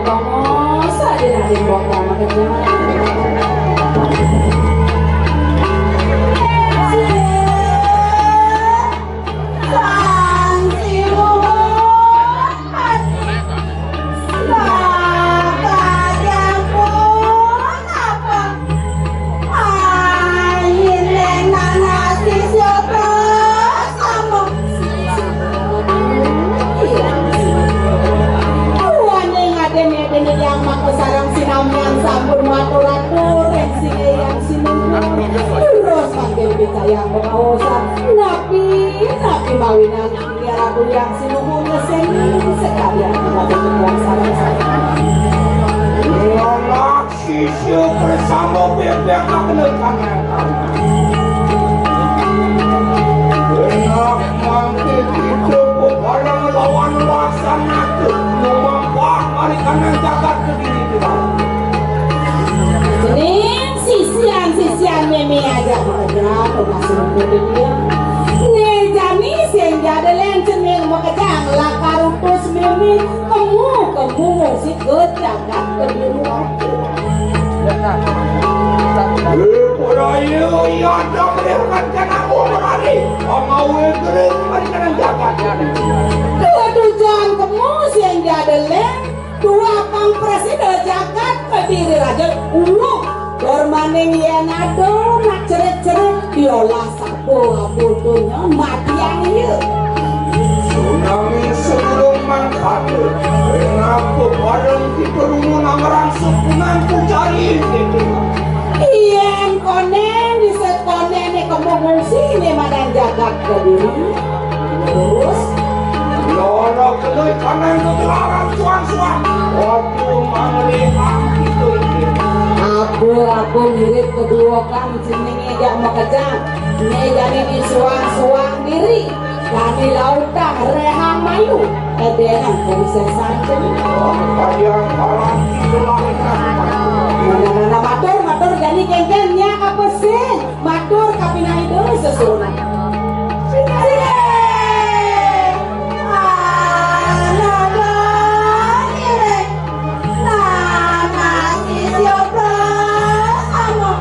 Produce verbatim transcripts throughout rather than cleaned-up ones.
Bangsa di Raden Bongkar makejang. Sang Siwung. Lah, kajampun apa? Ahin nang nasi siapa sama? Iya. Tuane ngadene-dene yang maka sarang sinamian sampun matur-atur ring sine yang sinungkun. Terus mangkin picayang pengawasan. Napi, napi mawinan Inggih Ratu Hyang Sinuhun ngeseni sekalian Ratu Hyang Saraswati. Nolak sisya bersama bebek kakenekan yang karena. Enak mangke kita bebareng lawan laksanaku. Lumampah marikanan jagat kediri kita. Cening sisian-sisian meme aja pada pemasuk dia. Né jani sing jada lén cening makejang lakar utus meme kemu kemu musik ke jagat kediri. Eh, pura iya, iya, ada melihat rencana aku berani. Amawe gering rencana jagat. Dua tujuan kemu sing jada lén Dua pang prasida jagat kediri raja ulung. Dormaning yén ada nak cerit-cerit diolah sapa abutunya matian iya. Tsunami sedurung mangkada, kenapa bareng kita rumun amarang sukunan pucari itu? Yén konen bisa konen kemu ngungsi né madan jagat kediri. Terus Loro keluy kanang kegelaran suang-suang. Waduh, mangli angki tuh iki. Aku, aku mirip kedua kan jenenge jak makejang. Né jani di suang-suang diri. Jani lautang rehang mayu. Edengan konsep santen. Kalian parang itu lautang. Nah, nah, nah, nah, matur, matur jani kéngkén nyak apa sing? Matur kapinang Ida sesuunan. Sirih! Anada ngiring. Nanas sisya prasama.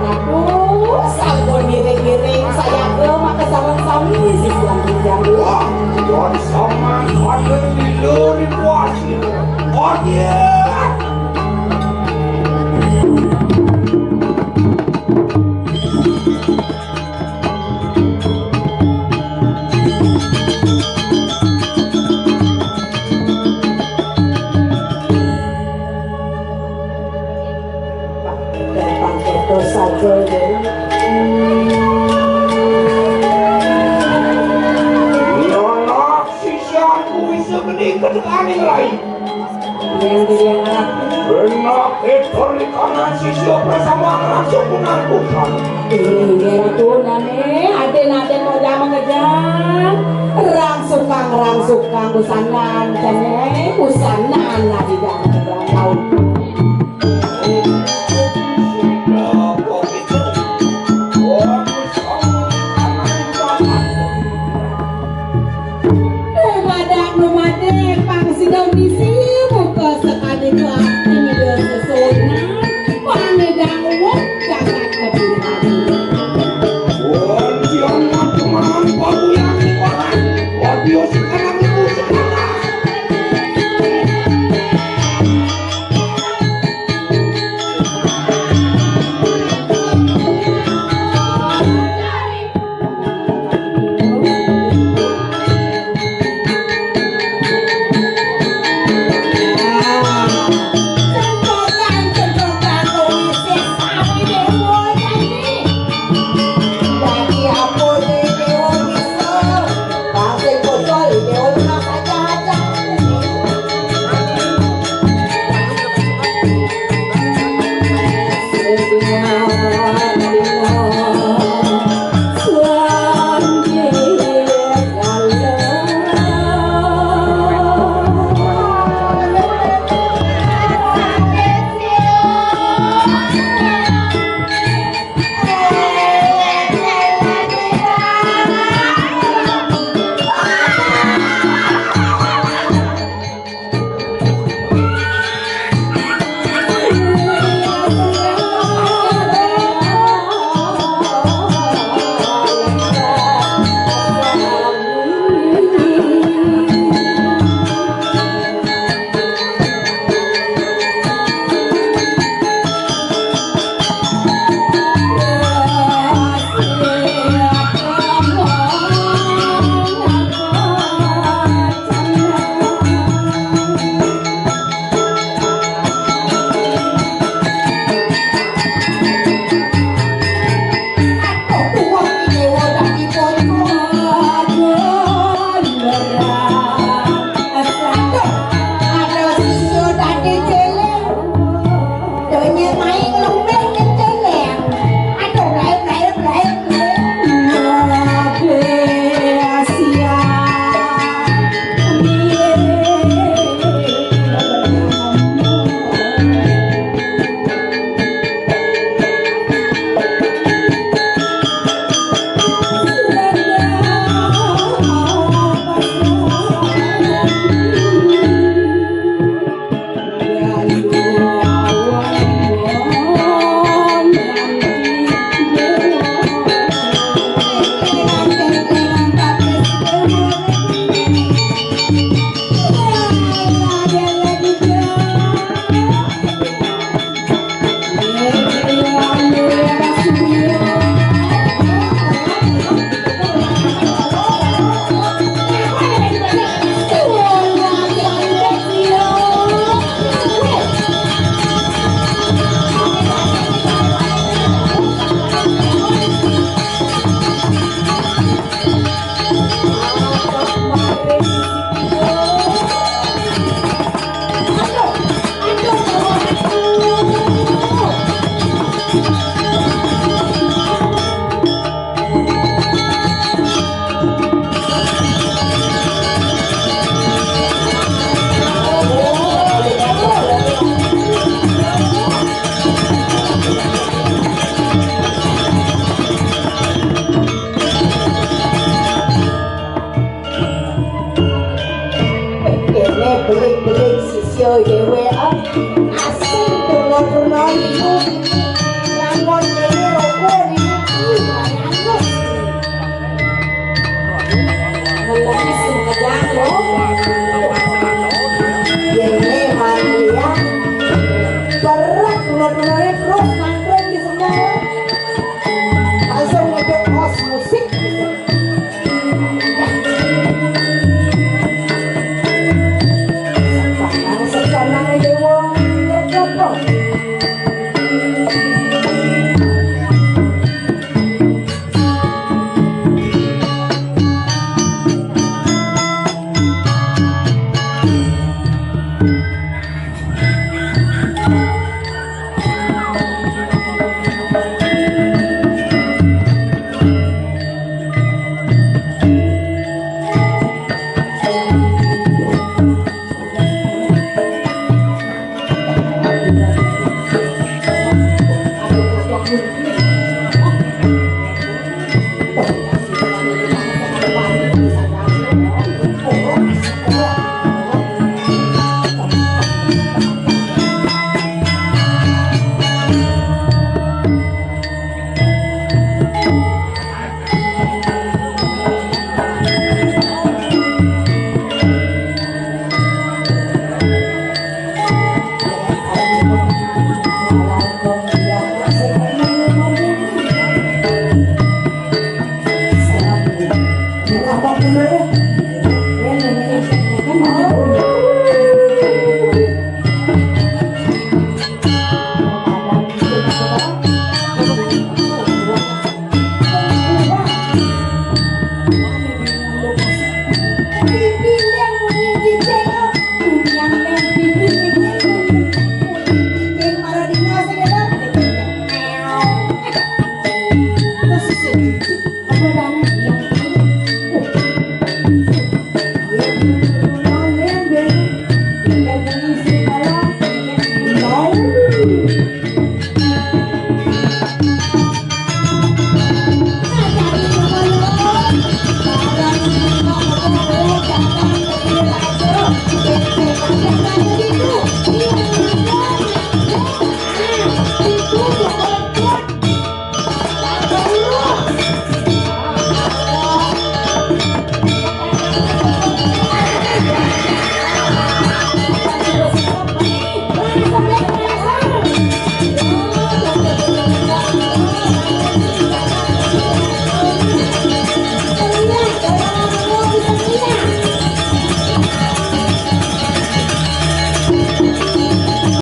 Aduh, sampun ngiring-ngiring sayaga maka sareng sami sisian titiang. Wah, yen sampeyan ada lila di puasi. Oke. Sisyaku bisa geni kedekaning rai. Yang dilihat. Benak etor di kanan sisya bersama langsung menantukan. Inggih Ratu nane, aden-aden mau jaman ngejang. Rangsukang, rangsukang busanan, jane busanan lah di dalam taun. Dumadak numadé pang sida misi muka sakadi kelas tinggi sesuunan, pang nyidang uwuh jagat kediri. Won siang matu mangan pabuyan ibarat, wadiyo sekarang itu sekarang. Kene beling-beling sisya dhewe, ah. Asing turna-turna niku. Ngangon kene roko niku. Ih, anus. Ngelaki sing kedah, lho. Kene mania. Berat turna-turnane terus mangkring di sendal. Langsung ngedek os musik.